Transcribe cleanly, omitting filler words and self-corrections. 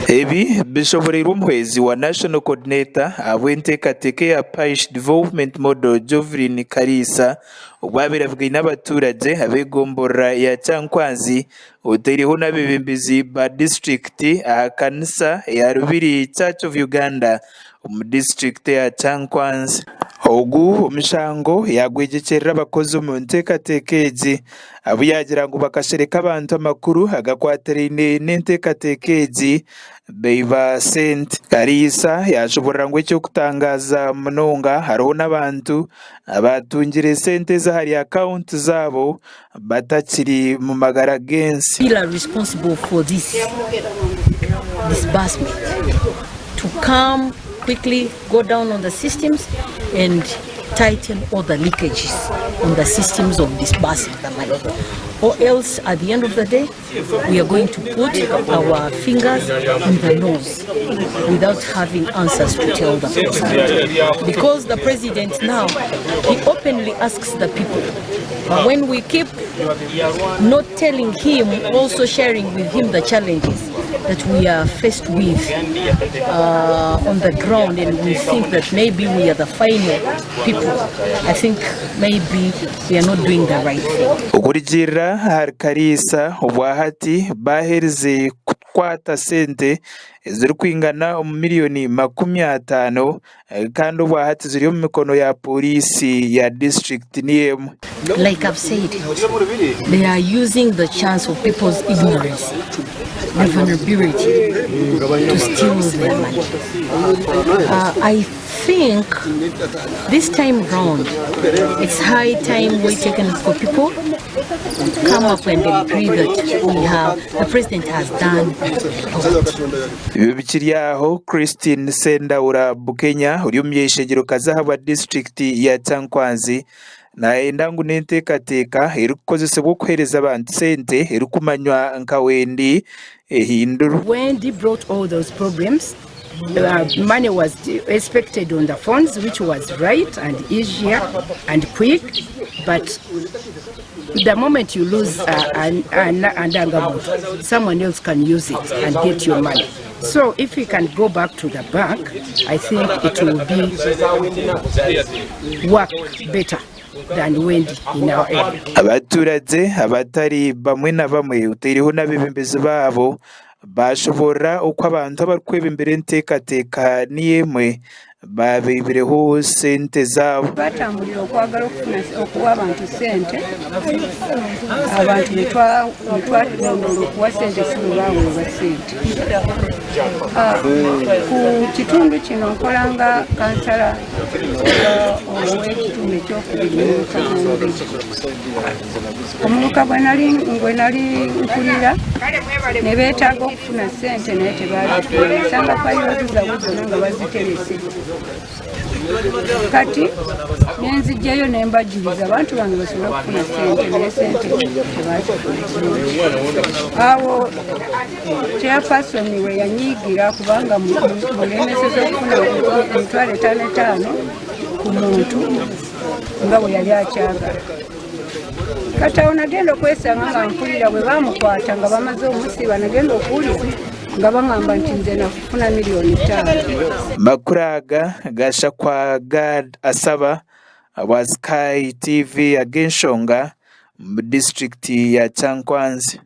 Ebi bishoboreirwe omuhwezi wa National Coordinator ahabw'enteekateeka eya Parish Development Model Joveline Kariisa obu abaire avugaine abaturagye ab'egomborora ya Kyankwanzi otaireho n'abeebembezi ba disiturikiti aha kanisa eya Rubiri Church of Uganda omu disiturikiti eya Kyankwanzi. Ogu omushango yaagwegyekyerera abakozi omu nteekateeka egi abu yaagira ngu bakashereka abantu amakuru agakwatiraine n'enteekateeka egi baiba sente. Kariisa yaashoboorora ngu eky'okutangaaza munonga hariho n'abantu abaatungire sente ezi ahari akawunti zaabo batakiri mu magara g'ensi. Feel are responsible for this disbursement to come quickly go down on the systems and tighten all the leakages on the systems of disbursing the money. Or else at the end of the day, we are going to put our fingers in the nose without having answers to tell the president. Because the president now, he openly asks the people. But when we keep not telling him, also sharing with him the challenges that we are faced with on the ground, and we think that maybe we are the final people, I think maybe we are not doing the right thing. Okurugiirira ahari Kariisa, obwahati baaherize kukwata sente ezirikwingana omu miriyoni 50 kandi obwahati ziri omu mikono ya pooriisi ya disiturikiti niyo emwe. Like I've said, they are using the chance of people's ignorance, the vulnerability to steal their money. I think this time round, it's high time we taken for people come up and agree that the president has done a lot. Ebi bikiri aho, Christine Sendawura Bukenya ori omuny'eishengyero-kazi ahabwa disiturikiti ya Kyankwanzi nayenda ngu n'enteekateeka erikukozesibwa okuheereza abantu sente erikumanywa nka Wendi ehindurwe. When brought all those problems, money was expected on the phones, which was right and easier and quick. But the moment you lose an Ndangamuntu, someone else can use it and get your money. So if we can go back to the bank, I think it will be work better than Wendy in our area. Abaturage abatari bamwe na bamwe otaireho n'abeebembezi baabo baashoboorora oku abantu abarikwebembera enteekateeka niyo emwe baabaibireho sente zaabo. Batambulira okwagala okufuna okuwa abantu sente, abantu betwalondoola okuwa sente si bwe baweebwa sente. Ku kitundu kino nkola nga kansala ow'ekitundu ekyokubiri muluka gw'Olubiri, omuluka gwe nali nkulira, ne beetaaga okufuna sente naye tebazifuna. Nsanga fayiro zaabwe zonna nga baziterese. Kati nenzijjayo ne mbajuliza abantu bange basobole okufuna sente, naye sente tebazifuna. Awo chairperson we yanyiigira kubanga mulemeseza okufuna 5,500 ku muntu nga bwe yali akyagala. Kati awo nagenda okwesanga nga mpulira bwe bamukwata nga bamaze omusiba, nagenda okuwulira nga baŋŋamba nti nze nafuna miliyoni 5. Makuru aga gashakwa Gad Asaba wa Sky TV ag'enshonga mu disitulikiti ya Kyankwanzi.